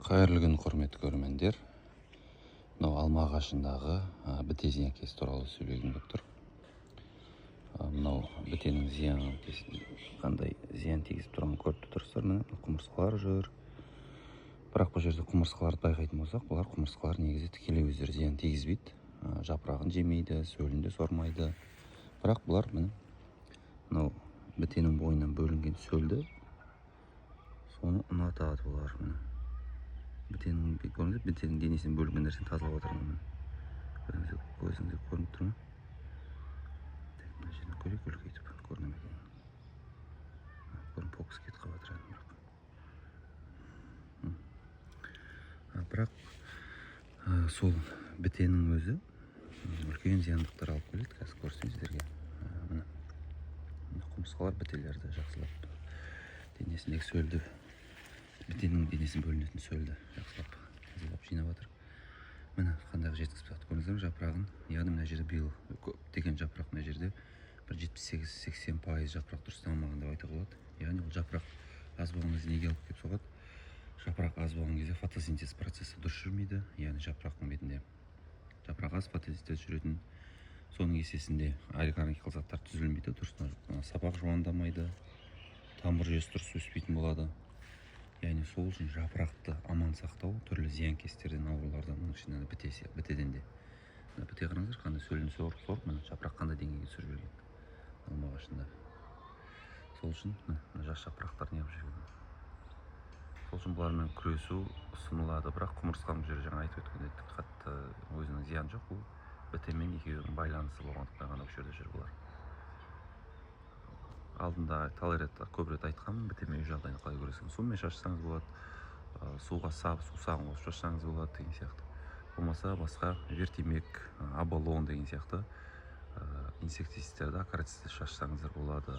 Қайырлы күн, құрметті көрермендер. Мынау алма ағашындағы біте зиянкесі туралы сөйлегім келіп тұр. Мынау бітенің қандай зиян тигізіп тұрғанын көріп те тұрсыздар. Міне, құмырсқалар жүр. Бірақ бұл жерде құмырсқаларды байқайтын болсақ, бұлар құмырсқалар негізі тікелей өздері зиян тигізбейді. Жапырағын жемейді, сөлін де сормайды. Бірақ бұлар, міне, мынау бітенің бойынан бөлінген сөлді, соны ұнатады бұлар. Міне, бітенің, көрдіңіз бе, бітенің денесінен бөлінген нәрсені тазалап жатыр. Міне, көрдіңіз, көзіңізге көрініп тұр ма? Так, мына жерден көрейік, үлкейтіп көріне ме екен? Көрін, фокус кетіп қалып жатыр бірақ. Бірақ сол бітенің өзі үлкен зияндықтар алып келеді. Қазір көрсетейін сіздерге. Міне, құмырсқалар бітелерді жақсылап, денесіндегі сөлді, бітенің денесінен бөлінетін сөлді жақсылап тазалап жинап жатыр. Міне, қандай жеткізіп тастады, көрдіңіздер ме жапырағын? Яғни мына жерде биыл көптеген жапырақ, мына жерде бір 78-80% жапырақ дұрыс дамымаған деп айтуға болады. Яғни ол жапырақ аз болған кезде неге алып келіп соғады? Жапырақ аз болған кезде фотосинтез процесі дұрыс жүрмейді. Яғни жапырақтың бетінде жапырақ аз, фотосинтез жүретін, соның есесінде органикалық заттар түзілмейді дұрыс, сабақ жуандамайды, тамыр жүйесі дұрыс өспейтін болады. Яғни сол үшін жапырақты аман сақтау түрлі зиянкестерден, аурулардан, оның ішінде біте, бітеден де. Мына біте, қараңыздар, қандай сөлін сорып сорып, міне, жапырақ қандай деңгейге түсіріп жіберген алма ағашында. Сол үшін, міне, мына жас жапырақтар неғып жіберген. Сол үшін бұлармен күресу ұсынылады. Бірақ құмырсқаның бұл жерде, жаңа айтып өткендей, қатты өзінің зияны жоқ. Бұл бітемен екеуінің байланысы болғандықтан ғана осы жерде жүр бұлар. Алдында талай рет, көп рет айтқанмын, бітемен үй жағдайын қалай күрескен: сумен шашсаңыз болады, суға сап, сусағын қосып шашсаңыз болады деген сияқты, болмаса басқа Вертимек, Абалон деген сияқты инсектицидтерді, акарицидті шашсаңыздар болады.